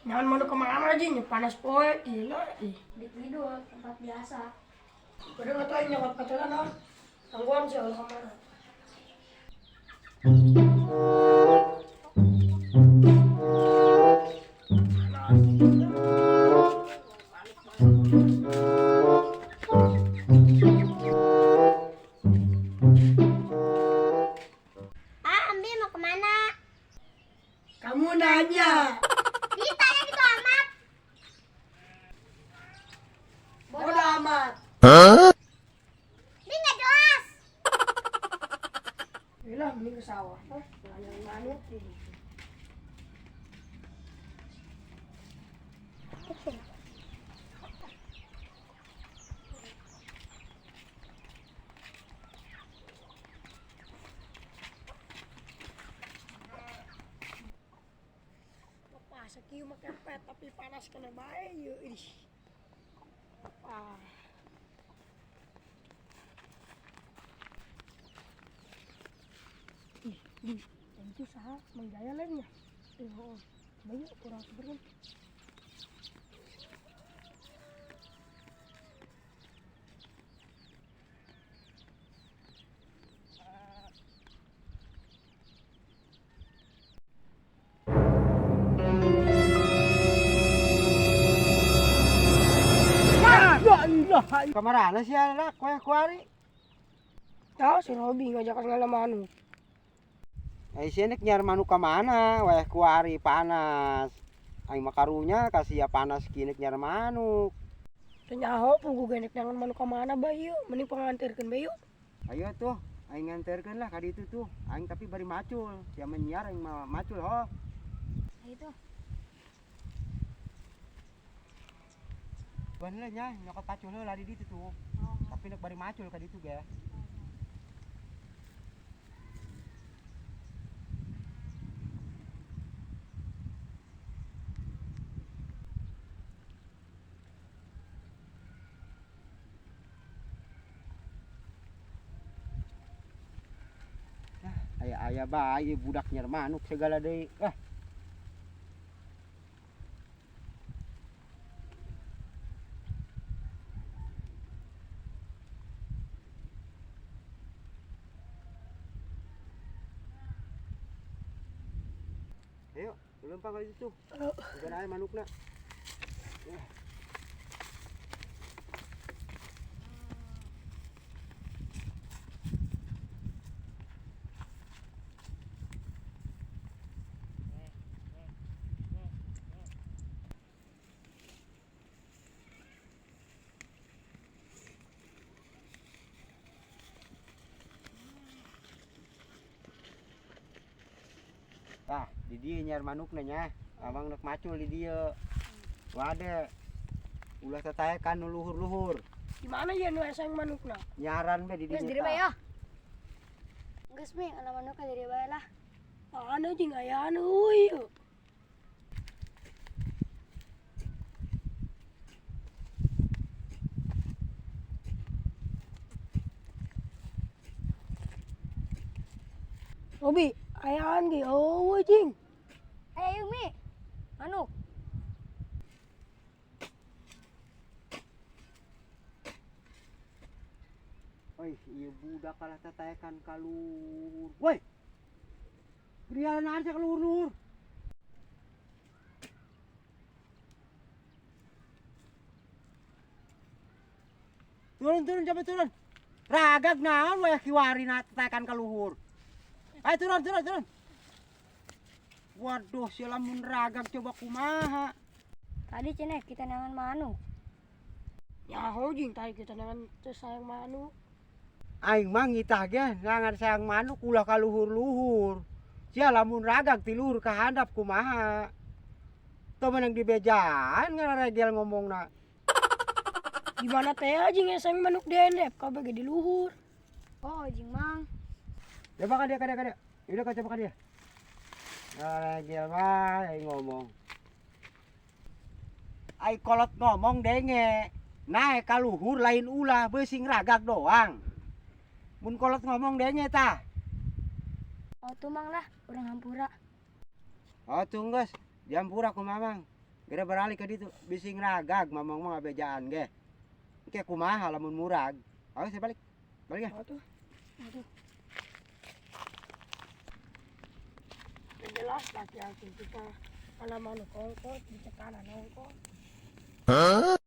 Jangan mau kemana aja nih, panas poe, gila. Ih. Di kidul, tempat biasa. Udah nggak tahu nyokap katakan ah. Tangguhan sih kalau kemana. Ah, Ambi mau kemana? Kamu nanya. Ditanya gitu amat. Bodoh amat. Ini nggak jelas. Gila, mending ke sawah. Hah? Nanya manuk. Pas kieu mah kepet tapi panas kena bae yeuh. Ih. Ah. Ih, di itu saha Mang Jaya lainnya. Ih, oh. Coba yuk kurang sebenarnya. Kamarana sih anak kue kuari. Tahu si Robi ngajak segala manuk. Eh sih nek nyiar manuk ka mana? Weh kuari panas. Aing mah karunya kasih ya panas kini nyiar manuk. Teu nyaho pugu genek nangan manuk ka mana bae yeuh, mending panganterkeun bae yuk. Ayo tuh, aing nganterkeun lah ka ditu tuh. Aing tapi bari macul. Sia mah nyiar aing mah macul ho. Ayo tuh. Ban lah nya nyokot pacul heula di ditu tuh. Tapi nek bari macul ka ditu ge. Nah, aya-aya bae budak nyiar manuk segala deui. Ah. Ayo, lempang ka dito. Bukan aya manukna. Tah, di dieu nyiar manukna nya. Abang nek macul di dieu. Wade. Ulah tataekan nu luhur-luhur. Di mana ya nu eseng manukna? Nyaran be di Geus dieu. diri bae ya. Geus mi, ala manuk ka diri bae lah. Anu jeung aya anu euy. Robi, ayaan ge eueuh jeung. Ayo Mi. Manuk. Oi, ieu budak kalah tataekan ka luhur. Woi. Gerialan naon sia ka luhur-luhur? Turun, turun, coba turun. Ragag naon weh kiwari na tataekan ka luhur. Ayo turun, turun, turun. Waduh, si lamun ragag coba kumaha. Tadi cenah kita nangan manuk. Nyaho jeung tadi kita nangan teu sayang manuk. Aing mah ngitah ge nangan sayang manuk ulah ka luhur-luhur. Sia lamun ragag ti luhur ka handap kumaha. Teu meunang dibejaan ngararegel ngomongna. Di mana teh jeung eseng manuk dendep kabeh ge di luhur. Oh, jeung Mang. Coba ka dia, ka dia, ka dia. Udah ka coba ka dia. Ngaregel mah aing ngomong. Ai kolot ngomong denge. Naek ka luhur lain ulah beusing ragag doang. Mun kolot ngomong denge tah. Oh, tuh Mang lah, urang hampura. Oh tuh geus, diampura ku mamang. Gara baralik ka ditu, bisi ngragag mamang mga bejaan ge. Engke kumaha lamun murag. Ayo saya balik. Balik ya. Atuh. Atuh. Yang jelas laki-laki kita mana manuk ongkos, dicekanan ongkos.